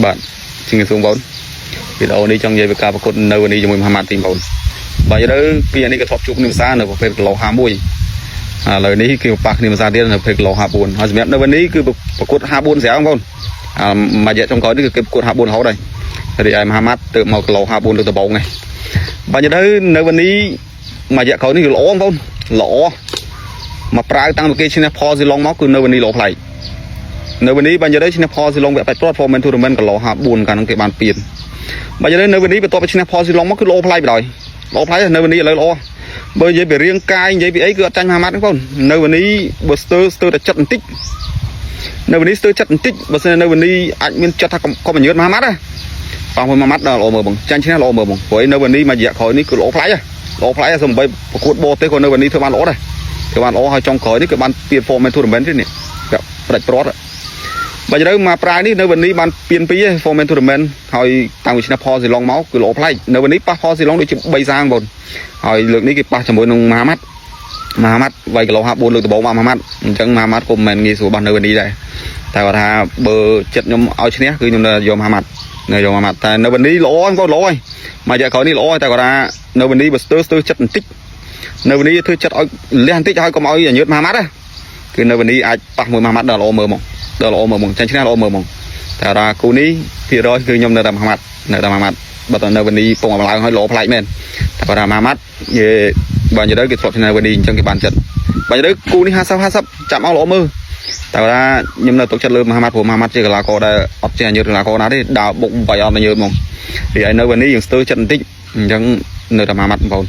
បាទជំរាបសួរបងប្អូនវីដេអូនេះចង់និយាយពីការប្រកួតនៅនេះជាមួយមហាម៉ាត់ទីបងប្អូនបាទឥឡូវពីអានេះក៏ធ្លាប់ជួបគ្នាភាសានៅប្រភេទគីឡូ51ឥឡូវនេះគឺប៉ះគ្នាភាសាទៀតនៅប្រភេទគីឡូ54ហើយសម្រាប់នៅวันនេះគឺប្រកួត54ស្រាប់បងប្អូនអាមួយរយៈចុងក្រោយនេះគឺគេប្រកួត54រហូតហើយរីឯមហាម៉ាត់ទៅមកគីឡូ54លើកដំបូងនេះបាទឥឡូវនៅวันនេះមួយរយៈក្រោយនេះគឺល្អបងប្អូនល្អមកប្រាវតាំងពីគេឈ្នះផលស៊ីឡុងមកគឺនៅวันនេះល្អប្លែក នៅวันនេះបាននិយាយឈ្នះផលស៊ីឡុងវគ្គបាច់ព្រាត់ Foreman Tournament គីឡូ54កាលហ្នឹងគេបានពៀនបើនិយាយនៅวันនេះបន្ទាប់ពីឈ្នះផលស៊ីឡុងមកគឺល្អប្លែកបណ្ដោយល្អប្លែកនៅวันនេះឥឡូវល្អបើនិយាយពីរាងកាយនិយាយពីអីគឺអត់ចាញ់មហាម៉ាត់ទេបងនៅวันនេះបើស្ទើស្ទើតែចិត្តបន្តិចនៅวันនេះស្ទើចិត្តបន្តិចបើស្ទើនៅวันនេះអាចមានចិត្តថាកុំញឿនមហាម៉ាត់ណាបងមហាម៉ាត់ដល់ល្អមើលបងចាញ់ឈ្នះល្អមើលបងព្រោះនៅวันនេះមួយរយៈក្រោយនេះគឺល្អប្លែកល្អប្លែកសំបីប្រកួតបរទេសក៏នៅวันនេះធ្វើបានល្អដែរធ្វើបានល្អហើយចុងក្រោយនេះគឺបានពៀន Foreman Tournament ទៀតនេះផ្ដាច់ព្រាត់ បើទៅមកប្រាយនេះនៅវនេះបានពៀនពីរឯង Foreman Tournament ហើយតាំងពីឈ្នះផលស៊ីឡុងមកគឺល្អប្លែកនៅវនេះប៉ះផលស៊ីឡុងដូចជា3សាងបងហើយលើកនេះគេប៉ះជាមួយនឹងមហាម៉ាត់មហាម៉ាត់វាយគីឡូ54លើកដំបូងមកមហាម៉ាត់អញ្ចឹងមហាម៉ាត់ក៏មិនមែនងាយស្រួលបាសនៅវនេះដែរតែគាត់ថាបើចិត្តខ្ញុំឲ្យឈ្នះគឺខ្ញុំនៅយកមហាម៉ាត់នៅយកមហាម៉ាត់តែនៅវនេះល្អហ្នឹងគាត់ល្អហើយមករយៈក្រោយនេះល្អតែគាត់ថានៅវនេះបើស្ទើស្ទើចិត្តបន្តិចនៅវនេះធ្វើចិត្តឲ្យលះបន្តិចហើយកុំឲ្យញើតមហាម៉ាត់ណាគឺនៅវនេះអាចប៉ះមួយមហាម៉ាត់ដល់ល្អមើលមក ដល់ល្អមើលហ្មងចាញ់ឈ្នះល្អមើលហ្មងតែរ៉ាគូនេះភាគរយគឺខ្ញុំនៅតែមហាម៉ាត់នៅតែមហាម៉ាត់បើតនៅវនីពងអំឡើងហើយល្អប្លែកមែនតែគាត់ថាមហាម៉ាត់គេបើនិយាយទៅគេធ្លាប់ឈ្នះវនីអញ្ចឹងគេបានចិត្តបើនិយាយទៅគូនេះ50 50ចាប់មកល្អមើលតែគាត់ថាខ្ញុំនៅទុកចិត្តលើមហាម៉ាត់ព្រោះមហាម៉ាត់ជាកីឡាករដែលអត់ចេះញើតកីឡាករណាទេដើរបុកបាយអត់មកញើតហ្មងរីឯនៅវនីយើងស្ទើរចិត្តបន្តិចអញ្ចឹងនៅតែមហាម៉ាត់បងប្អូន។